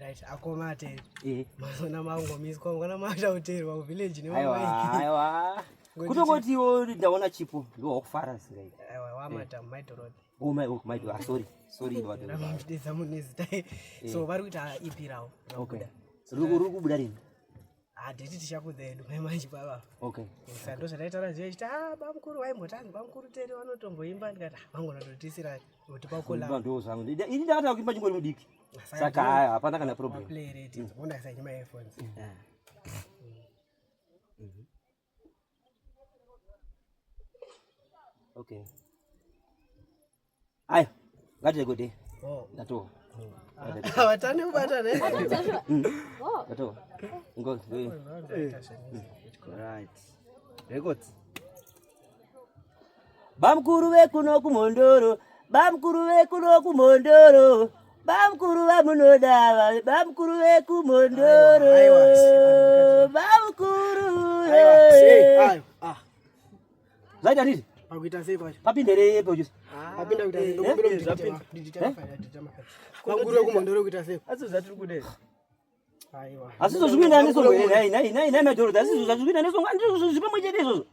Right, akoma teri. Eh. Mazona mangomiswa mwana maita kuteerwa kuvillage Aiwa, nemamaiki. aiwa. Ngoti Kutongotiwo ndaona chipo ndo wakufara singaiti. Aiwa, wamadam maidorothy. Oh my, oh my, ah, sorry. Sorry baba. Ramamudedza mune zita. So vari kuita EP ravo. Okay. Rabuda. Ruri kubuda rini? Handiti tichakudza hedu mai manje baba. Okay. Saka ndozvataitaura zviya chiti ah bamukuru vaimbotanzi bamukuru Teri vanotomboimba ndikati ah vangona totisira kuti pakola. Ndo zvangu. Ini ndakatanga kuimba chingori mudiki. Saka haya hapana kana problem. Play rate dzinoda isa nyuma earphones. Okay. Ayo, ngatirekode. Oh. Ndatowa. Vatane kubatana. Oh, Ndatowa. Ngo, ngo. Right. Records. Bamkuru vekuno kumhondoro, bamkuru vekuno kumhondoro, bamkuru vamunoda, bamkuru vekumhondoro, Aiwa, aiwa. bamkuru. Aiwa, sei? Aiwa. Ah, Zvaita ndizvi? pakuita sei pacho? Papinde producer. Papinda kuita sei? Ndokumbira zvapinda. kudidita mafile, didita mafile. Bamukuru vekumhondoro kuita sei? Asi zvatiri kuda izvi. Aiwa. Asi izvo zvikuenda nesongo here? Nhai, nhai, nhai, nhai, madhorodha. Asi izvo zvikuenda nesongo, ndizvo zviri pamwe chete izvozvo.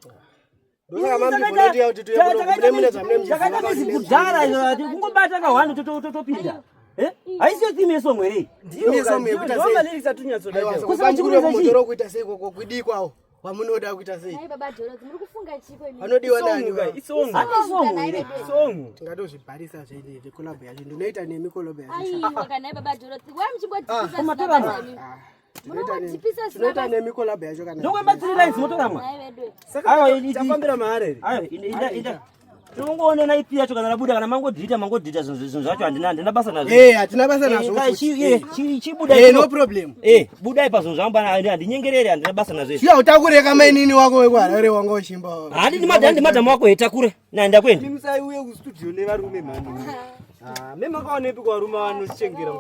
Ndosaka mambi kuti kuti tuye kuno mune zvamune muchiziva Takaita kuti mizi kudhara izvo, ati kungobata kahwani totopinda. Eh? Haisiyo theme yesongo here iyi? Ndiyo song yekuita sei? Ndomalyrics atunyatsoda Aiwa, chaiwo. saka Kusaka bamukuru chikuruza chii? vekumhondoro kuita sei koko kudii kwawo? Wamunoda kuita sei? nhai baba Dorothy, muri kufunga chiko imi? Vanodiwa nani? Song ka, va? isong. Handi song here. Song. Tingatozvibharisa zvedu collab yacho. Ndinoita nemi collab yacho. Aiwa kana baba Dorothy, wai muchingodzipisa zvisina Kumatorama. basa imi? Tinoita nemi- Munongodzipisa zvisina Tinoita basa. nemi collab yacho kana. Ndokuimba three lines motoramwa. Nhai vedu. Aiwa, Saka ini- tafambira mahara here? Ayo, inda inda. Tinongoonana ipi yacho kana rabuda kana mangodhita mangodhita zvinhu zvinhu zvacho handina handina basa nazvo. Eh, hatina basa nazvo. Eh, futi. chibuda Eh, no problem. Eh, budai pazvinhu zvangu bana handinyengerere handina basa nazvo izvi. Shuwa utakureka mainini wako wekuHarare wanga uchimba. Handi ndi madhamu wako hetakure. Naenda kwendi. Imi musaiuye kustudio nevarume mhani. Ah, memakaonepi kuvarume vanochengera.